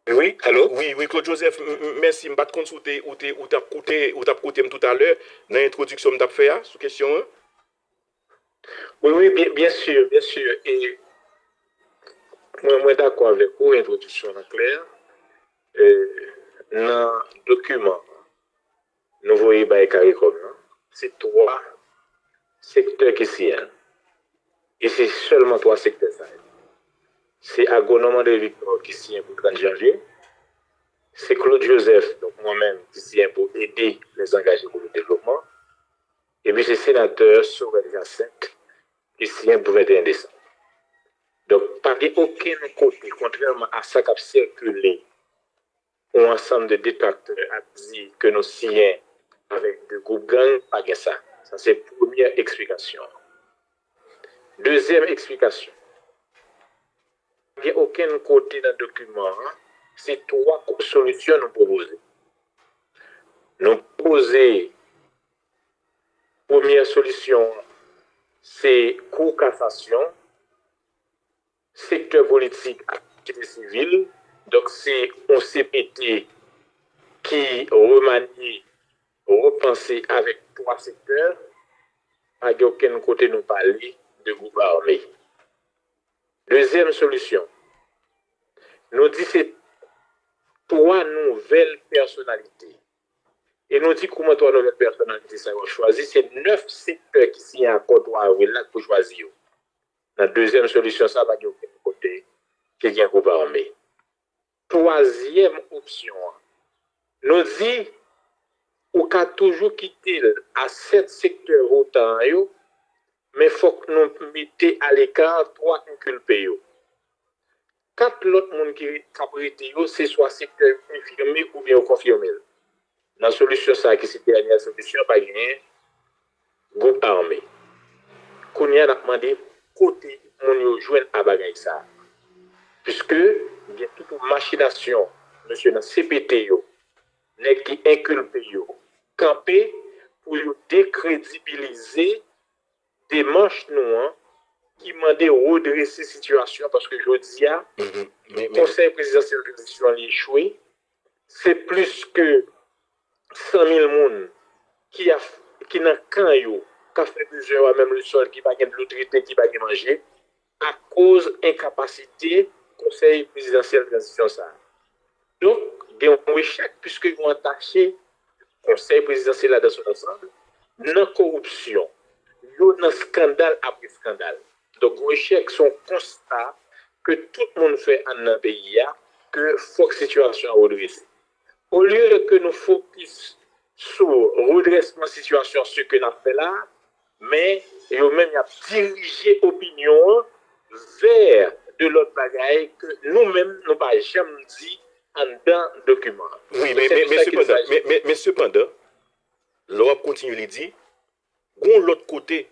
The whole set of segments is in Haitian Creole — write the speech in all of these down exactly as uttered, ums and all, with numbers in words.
Wi, alo? Wi, wi, Claude Joseph, m- m- mèsi. M pa t konn si w te, ou te, ou t ap koute, ou t ap koute m toutalè nan entwodiksyon m t ap fè a sou kesyon an. Wi, wi, byen, byen si, byen si. E mwen, mwen dakò avèk ou, entwodiksyon an klè. E, nan dokiman nou voye bay CARICOM nan, se twa sektè ki siyen l. E se sèlman twa sektè sa yo. Se agwonòm André Victor ki siyen pou trant janvye. Se Claude Joseph, donk mwen menm, ki siyen pou ede les engagés pour le développement. Epi se senatè Sorel Jacinthe ki siyen pou venteyen desanm. Donk, pa gen okenn kote, kontrèman a sa k ap sikile yon ansanm de detraktè ap di ke nou siyen avèk de gwoup gang, pa gen sa. Sa se premyè eksplikasyon. Dezyèm eksplikasyon, pa gen okenn kote nan dokiman an, se twa solisyon nou pwopoze. Nou pwopoze premyè solisyon an, se Kou Kasasyon, sektè politik ak sosyete sivil. Donk, se yon C P T ki remanye, repanse avèk twa sektè. Pa gen okenn kote nou pale de gwoup ame. Dezyèm solisyon, nou di se twa nouvèl pèsonalite. E nou di kouman twa nouvèl pèsonalite sa yo chwazi, se nèf sektè ki siyen akò twa avril la k pou chwazi yo. Nan dezyèm solisyon sa, pa gen okenn kote ki gen gwoup ame. Twazyèm opsyon an, nou di ou ka toujou kite l a sèt sektè votan yo, men fòk nou mete aleka twa enkilpe yo. Kat lòt moun ki k ap rete yo, se swa sektè yo enfime oubyen yo konfime l. Nan solisyon sa a ki se dènyè solisyon, pa genyen gwoup ame. Kounye a, n ap mande kote moun yo jwenn a bagay sa a. Piske gen tout yon machinasyon, mesye nan C P T yo, nèg ki enkilpe yo, kanpe pou yo dekredibilize demach nou an ki mande redrese sitiyasyon an, paske jodi a, Konsèy Prezidansyèl Tranzisyon an li echwe. Se plis ke san mil moun ki, a, ki nan kan yo, k ap fè bezwen yo a menm le sòl, ki pa gen dlo trete, ki pa gen manje, akoz enkapasite Konsèy Prezidansyèl Tranzisyon sa a. Donk, gen yon echèk, piske yo antache Konsèy Prezidansyèl la dans son ensemble nan koripsyon. Yo nan eskandal apre eskandal. Donk, yon echèk, se yon konsta ke tout moun fè anndan peyi a, ke fòk sitiyasyon an redrese. Olye ke nou fokis sou redrèsman sitiyasyon, se ke n ap fè la, men yo menm y ap dirije opinyon an vè de lòt bagay ke nou menm nou pa janm di anndan dokiman an. Wi, men, men, men sepandan, men, men, men sepandan, lè w ap kontinye li di, gon lòt kote,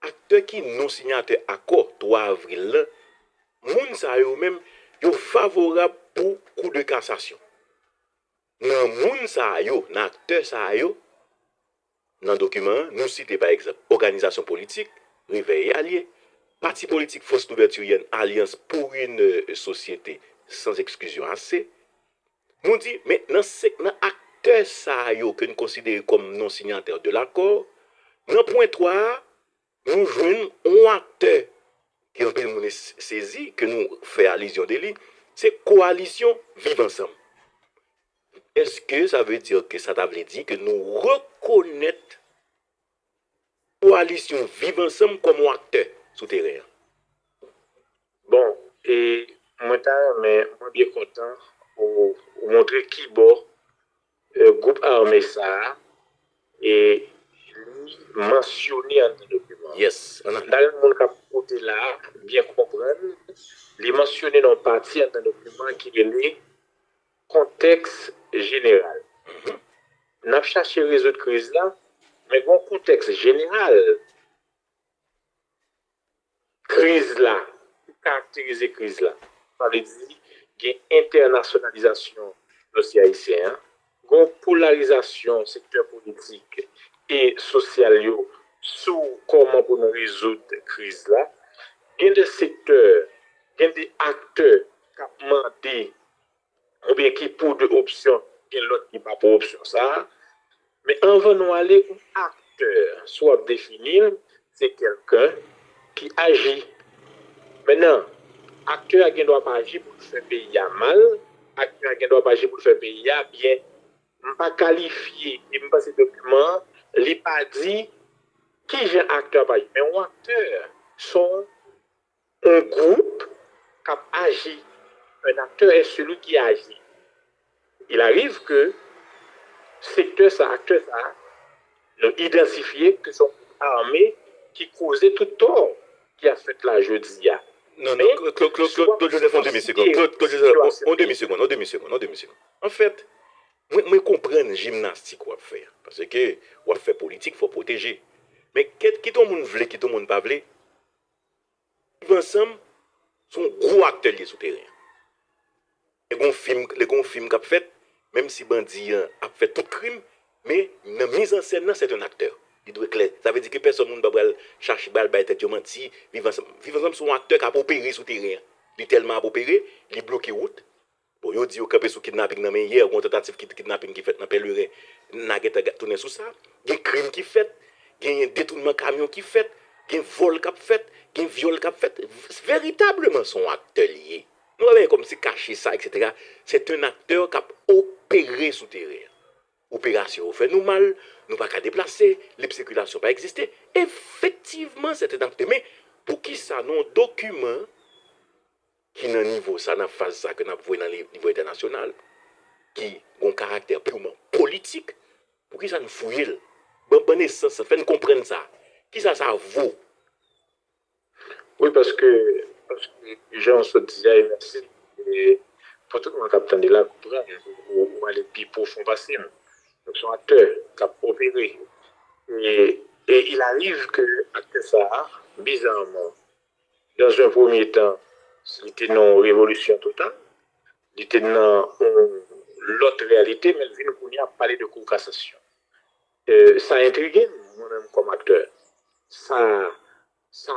aktè ki non siyatè akò twa avril lan, moun sa yo menm, yo favorab pou kou de kasasyon. Nan moun sa yo, nan aktè sa yo, nan dokiman an, nou site pa egzanp òganizasyon politik, Réveil et Alliés, pati politik Force Louverturienne, Alliance pour une euh, Société sans Exclusion, A C. Nou di, men nan, se, nan aktè sa yo ke n konsidere kòm non siyatè de l'accord, nan pwen twa a, nou jwenn yon aktè ke anpil moun sezi, ke nou fè alizyon de li, se kowalisyon Viv Ansanm. Èske sa vle di ke sa ta vle di ke nou rekonèt kowalisyon Viv Ansanm kòm yon aktè sou teren an? Bon, e mwen ta renmen, mwen byen kontan ou, ou montre kibò e, gwoup ame sa a, e, li mansyone anndan dokiman an. Yes, ann ale. Nan moun k ap koute la a byen konprann, li mansyone nan yon pati anndan dokiman an ki rele kontèks jeneral. N ap chache rezoud kriz la, men gen yon kontèks jeneral kriz la, ki karakterize kriz la. Sa vle di, gen entènasyonalizasyon dosye ayisyen an, gen yon polarizasyon sektè politik e sosyal yo sou kòman pou nou rezoud kriz la. Gen de sektè, gen de aktè k ap mande oubyen ki pou de opsyon, gen lòt ki pa pou opsyon sa a. Men anvan nou ale, yon aktè, si w ap defini l, se kèlken ki aji. Mentnan, aktè a gen dwa pa aji pou l fè peyi a mal, aktè a gen dwa pa aji pou l fè peyi a byen. M pa kalifye, e m panse dokiman an, li pa di kijan aktè a pa aji. Men yon aktè, se yon yon gwoup k ap aji. Un acteur est celui qui agit. Il arrive que sektè sa, aktè sa, nou idantifye ke se yon gwoup ame ki koze tout tò ki ap fèt la jodi a. Non, non, Claude, Claude, Claude, Claude Joseph, yon demi segonn. Claude, Claude Joseph, yon demi segonn, yon demi segonn, yon demi segonn. Anfèt, mwen, mwen konprann jimnastik w ap fè a, paske w ap fè politik, fò w pwoteje. Men kit, kit yon moun vle, kit yon moun pa vle, Viv Ansanm se yon gwo aktè l ye sou teren an. Lè gon fim, lè gon fim k ap fèt, menm si bandi an ap fè tout krim, men nan mizansèn nan, c'est un acteur. Li dwe klè. Sa vle di ke pèsòn moun pa pral chache, pral bay tèt yo manti. Viv Ansanm, Viv Ansanm se yon aktè k ap opere sou teren an. Li tèlman ap opere, li bloke wout. Bon, yo di yo kanpe sou kidnaping nan, men yè, gon tantativ kid-, kidnaping ki fèt nan Pèleren, n a gentan ga-, tounen sou sa. Gen krim ki fèt, gen detounman kamyon ki fèt, gen vòl k ap fèt, gen vyòl k ap fèt. V-, veritableman, se yon aktè li ye. Nou pa bezwen kòmsi kache sa, et cetera. C'est un acteur k ap opere sou teren an. Operasyon yo fè nou mal, nou pa ka deplase, lib sikilasyon pa egziste. Efektivman, c'est un acteur. Men, poukisa nan yon dokiman ki nan nivo sa, nan faz sa ke n ap voye nan li-, nivo entènasyonal, ki gon karaktè pirman politik, poukisa n fouye l? Ban, ban n esans, fè n konprann sa. Kisa sa vo? Wi, paske, paske jan w sot di a, e mèsi, e pou tout moun k ap tande la, konprann, ou, ou ale pi pwofon pase m. Donk, se yon aktè k ap opere. E, e il arrive ke aktè sa a, bizarman, dans un premier temps, li te nan yon revolisyon total, li te nan yon lòt reyalite, men l vin kounye a ap pale de kou kasasyon. E, sa entrige m, mwen menm kòm aktè. Sa, sa,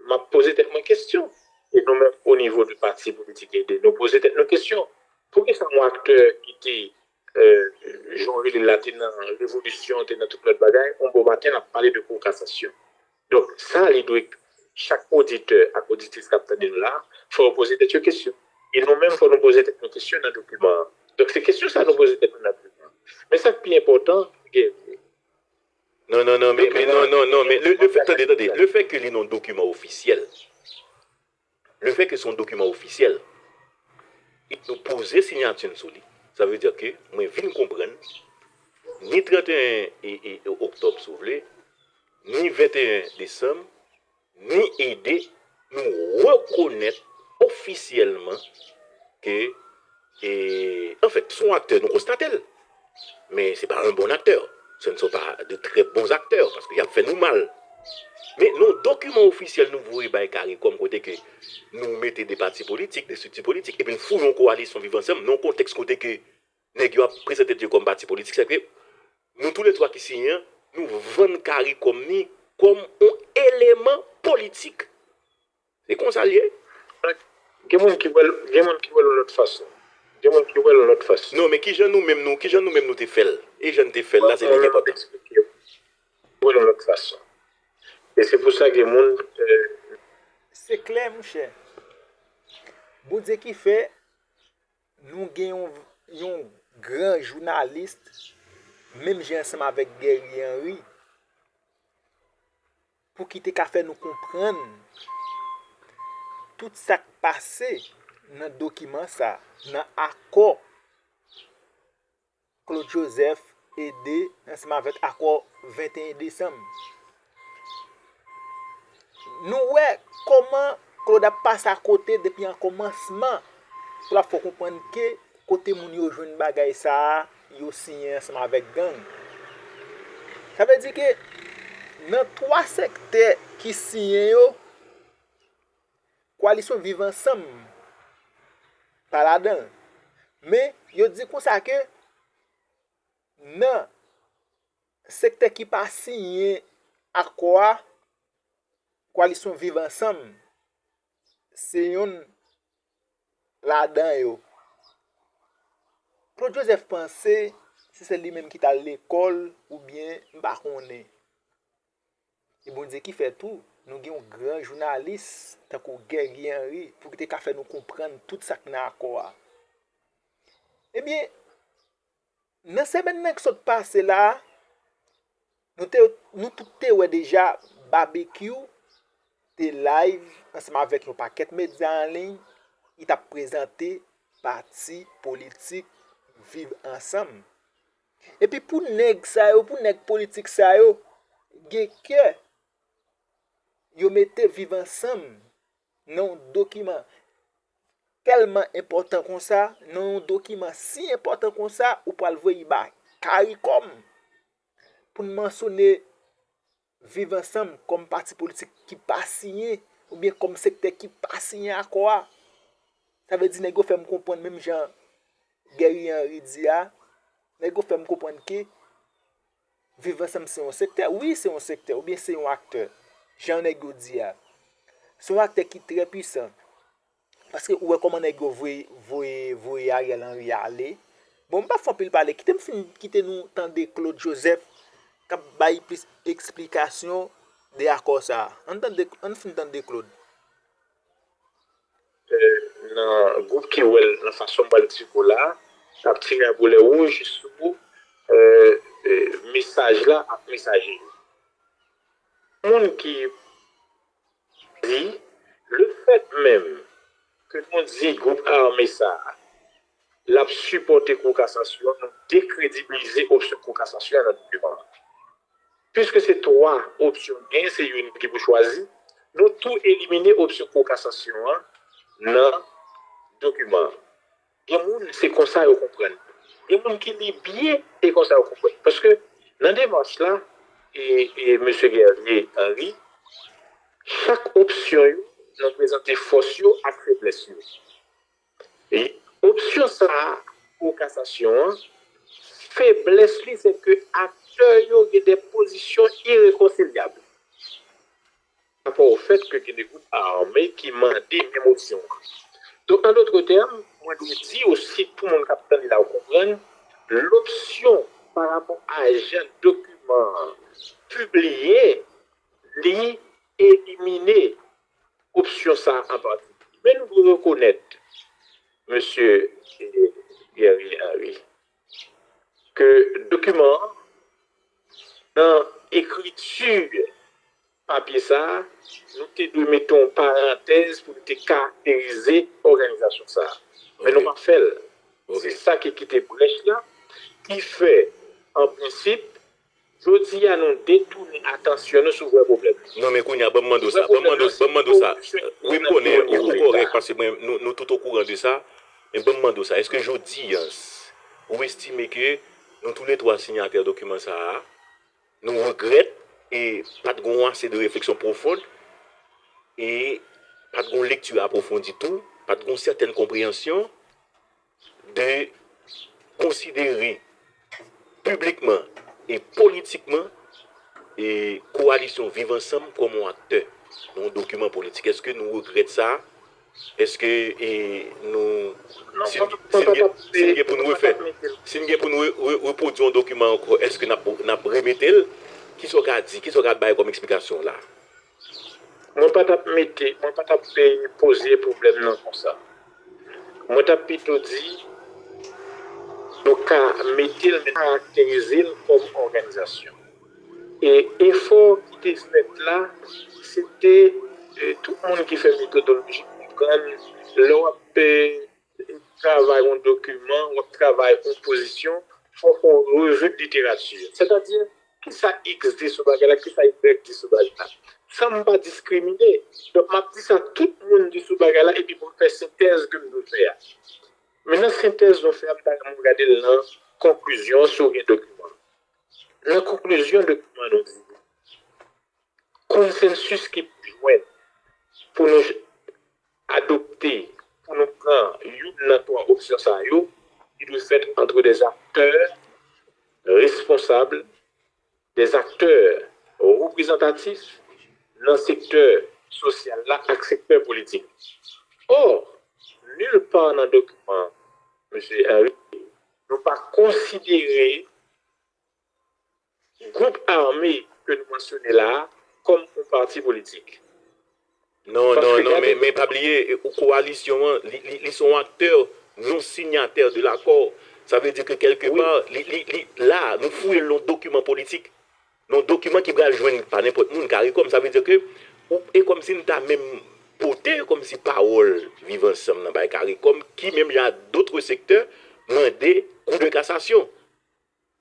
m ap poze tèt mwen kesyon. E nou menm, o nivo de pati politik ede, nou poze tèt nou kesyon. Poukisa yon aktè ki te, e, jan w rele l la, te nan revolisyon, te nan tout lòt bagay, yon bon maten, l ap pale de kou kasasyon? Donk, sa, li dwe, chak oditè ak oditris k ap tande nou la, fò yo poze tèt yo kesyon. E nou menm, fò nou poze tèt nou kesyon nan dokiman an. Donk, se kesyon sa nou poze tèt nou nan dokiman an. Men sa k pi enpòtan, gen... Non, non, non, men, men, non, non, non, men, le, le fè, tande, tande, le fè ke li nan yon dokiman ofisyèl, le fè ke se yon dokiman ofisyèl, e nou poze siyati n sou li, sa vle di ke mwen vin konprann, ni trannteyen e, e, e oktòb, si w vle, ni venteyen desanm, ni ede nou rekonèt ofisyèlman ke, e, anfèt, se yon aktè, nou konstate l. Men se pa un bon acteur. Ce ne sont pas de très bons acteurs, paske y ap fè nou mal. Men nan yon dokiman ofisyèl nou voye bay CARICOM kote ke nou mete de pati politik, de estrikti politik, epi n fouye yon koalisyon Viv Ansanm nan yon kontèks kote ke nèg yo ap prezante yo kòm pati politik, sèke nou toulètwa ki siyen an, nou vann CARICOM ni kòm yon eleman politik. Se konsa l ye. Gen moun ki wè l, gen moun ki wè l yon lòt fason. Gen moun ki wè l yon lòt fason. Non, men kijan nou menm nou, kijan nou menm nou te fè l? E jan n te fè l la, se li ki enpòtan. Wè l yon lòt fason. E se pou sa gen moun, e, Se klè, monchè. Bondye ki fè nou gen yon, yon gran jounalis, menm jan ansanm avèk Guerrier Henry, pou ki te ka fè nou konprann tout sa k pase nan dokiman sa, nan akò Claude Joseph ede ansanm avèk akò venteyen desanm. Nou wè kòman Claude ap pase akote depi an kòmansman pou l ap fè w konprann ke kote moun yo jwenn bagay sa a, yo siyen ansanm avèk gang. Sa vle di ke nan twa sektè ki siyen yo, Koalisyon Viv Ansanm pa ladan l. Men, yo di konsa ke nan sektè ki pa siyen akò a, Koalisyon Viv Ansanm se yonn ladan yo. Claude Joseph panse se sèl li menm ki t al lekòl oubyen m pa konnen. E Bondye ki fè tou, nou gen yon gran jounalis tankou Guerrier Henry pou ki te ka fè nou konprann tout sa k nan akò a. Ebyen, nan semèn nan k sot pase la, nou te, nou tout te wè deja Babekyou te live ansanm avèk yon pakèt medya an liy, li t ap prezante pati politik Viv Ansanm. Epi pou nèg sa yo, pou nèg politik sa yo, gen kè yo mete Viv Ansanm nan yon dokiman tèlman enpòtan konsa, nan yon dokiman si enpòtan konsa, ou pral voye ba CARICOM pou n mansyone Viv Ansanm kòm pati politik ki pa siyen, oubyen kòm sektè ki pa siyen akò a. Sa vle di nèg yo fè m konprann menm jan Guerrier Henry di a, nèg yo fè m konprann ke Viv Ansanm se yon sektè. Wi, se yon sektè, oubyen se yon aktè, jan nèg yo di a. Se yon aktè ki trè pwisan. Paske ou wè kòman nèg yo voye, voye, voye Ariel Henry ale. Bon, m p ap fè anpil pale. Kite m fin kite nou tande Claude Joseph k ap bay plis eksplikasyon de akò sa a. Ann tande, ann fin tande Claude. Nan gwoup ki wè l nan fason m pral di w la, k ap tire a boulè wouj sou mesaj la ak mesaje yo. Moun ki di, lefèt menm ke nou di gwoup ame sa a, l ap sipòte Kou Kasasyon, nou dekredibilize opsyon Kou Kasasyon an nan dokiman an. Piske se twa opsyon gen, se youn ki pou chwazi, nou tou elimine opsyon Kou Kasasyon an nan dokiman an. Gen moun, se konsa yo konprann. Gen moun ki li byen, e konsa yo konprann. Paske nan demach la, e, e mesye Guerrier Henry, chak opsyon yo, nou prezante fòs yo ak feblès yo. E opsyon sa a, pou kasasyon an, feblès li, se ke aktè yo gen de pozisyon irekonsilyab. Rapò o fèt ke gen de gwoup ame ki mande menm opsyon an. Donk, an dòt tèm, mwen dwe di osi pou moun k ap tande la yo konprann, lopsyon pa rapò a jan dokiman an pibliye, li elimine opsyon sa a an patikilye. Men nou dwe rekonèt, mesye Guerrier Henry, ke dokiman an, nan ekriti papye sa a, nou te dwe mete yon parantèz pou nou te karakterize òganizasyon sa a. Men nou pa fè l. Se sa ki kite brèch la, ki fè, an prensip, jodi a nou detounen atansyon nou sou vrè pwoblèm. Non, men kounye a, ban m mande w sa, ban m mande w, ban m mande w sa. Wi, m konnen, ou, ou kòrèk, paske mwen, nou, nou tout okouran de sa. Men ban m mande w sa, èske jodi a, ou estime ke nou toulètwa siyatè dokiman sa a, nou regrèt e pa t gen ase de refleksyon pwofon e pa t gen lekti apwofondi tou, pa t gen sètèn konpreyansyon de konsidere piblikman e politikman e kowalisyon Viv Ansanm kòm yon aktè nan yon dokiman politik. Èske nou regrèt sa? Èske e, nou, si n, si n gen, si n gen pou n refè, si n gen pou n re, re, repwodui yon dokiman ankò, èske n ap, n ap remete l? Kisa w ka di? Kisa w ka bay kòm eksplikasyon la? Mwen pa t ap mete, mwen pa t ap poze pwoblèm nan konsa. Mwen t ap pito di, nou ka mete l, men karakterize l kòm òganizasyon. E efò ki te fèt la, se te tout moun ki fè metodoloji konprann lè w ap travay yon dokiman, w ap travay yon pozisyon, fò w fè yon revi de literati. Sètadi, kisa X di sou bagay la, kisa Y di sou bagay la. San m pa diskrimine. Donk, m ap di sa tout moun di sou bagay la, epi pou m fè sentèz ke m dwe fè a. Men nan sentèz nou fè a, m ta renmen w gade l nan konklizyon an si w gen dokiman. Nan konklizyon dokiman nou di, konsansis ki pou jwenn pou nou adopte, pou nou pran youn nan twa opsyon sa yo, li dwe fèt antre des acteurs responsables, des acteurs représentatifs nan sektè sosyal la ak sektè politik. Or, nil pa nan dokiman Mesye Henry, nou pa konsidere gwoup ame ke nou mansyone la a kòm yon pati politik. Non, non, non, men, men pa bliye, kowalisyon an, li, li, li se yon aktè non sinyatè de lakò. Sa vle di ke kèlke pa, li, li, li la, nou fouye l nan dokiman politik. Nan dokiman ki pral jwenn pa nenpòt moun, CARICOM. Sa vle di ke, ou, e kòmsi n ta menm pote kòmsi pawòl Viv Ansanm nan bay CARICOM, ki menm jan a dòt sektè, mande kou de kasasyon.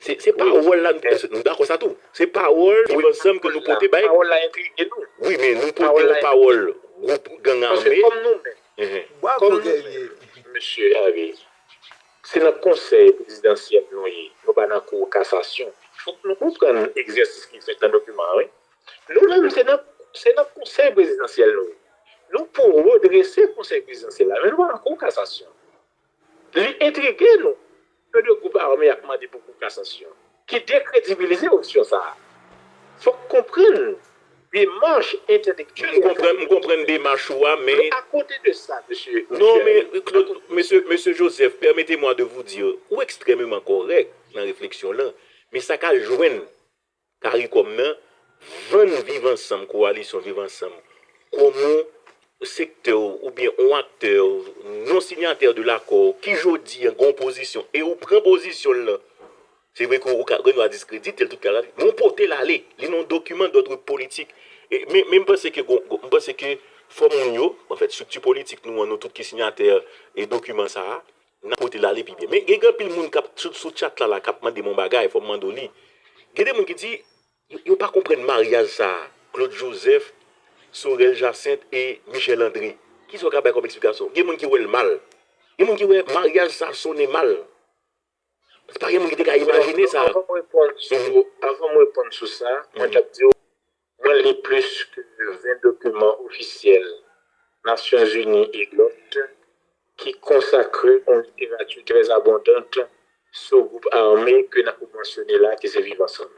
Se, se pawòl la, nou dakò sa tou. Se pawòl Viv Ansanm ke nou pote bay. Pawòl la entrige nou. Wi, men nou pote yon pawòl gwoup gang ame. Paske kòm nou menm, Bravo, guerrier. Mesye Hervé, se nan konsèy prezidansyèl nou ye, nou pa nan kou kasasyon. Fòk nou konprann egzèsis ki fèt nan dokiman an, wi. Nou menm, se nan, se nan konsèy prezidansyèl nou ye. Nou pou redrese konsèy prezidansyèl la, men nou pa nan kou kasasyon. Li entrige nou ke de gwoup ame ap mande pou kou kasasyon, ki dekredibilize opsyon sa a. Fòk konprann demach entèlektyèl. M konprann, m konprann demach ou a, men. Akote de sa, mesye. Non, men, Claude, mesye, mesye Joseph, permettez-moi de vous dire, ou ekstrèmeman kòrèk nan refleksyon lan, men sa k al jwenn CARICOM nan, vann Viv Ansanm, kowalisyon Viv Ansanm, kòm yon sektè oubyen yon aktè non sinyatè de lakò ki jodi a gen yon pozisyon, e ou pran pozisyon l lan, se vre ke ou ka gen dwa diskredite l tout kalite, men ou pote l ale, li nan yon dokiman dòd politik. E, men, men m panse ke, gon- gon- m panse ke fò moun yo, anfèt, estrikti politik nou an, nou tout ki sinyatè e dokiman sa a, n ap pote l ale pi byen. Men gen, gen anpil moun k ap sou, sou chat la, la, k ap mande m yon bagay, fò m mande w li. Gen de moun ki di, yo, yo pa konprann maryaj sa a, Claude Joseph, Sorel Jacinthe e Michel André. Kisa w ka bay kòm eksplikasyon? Gen moun ki wè l mal. Gen moun ki wè maryaj sa a sonnen mal. Pa gen moun ki te ka imajine sa. Anvan m reponn sou, anvan m reponn sou sa, mwen t ap di w, mwen li plis ke ven dokiman ofisyèl Nasyonzini e lòt ki konsakre yon literati trè abondant sou gwoup ame ke n ap mansyone la, ki se Viv Ansanm.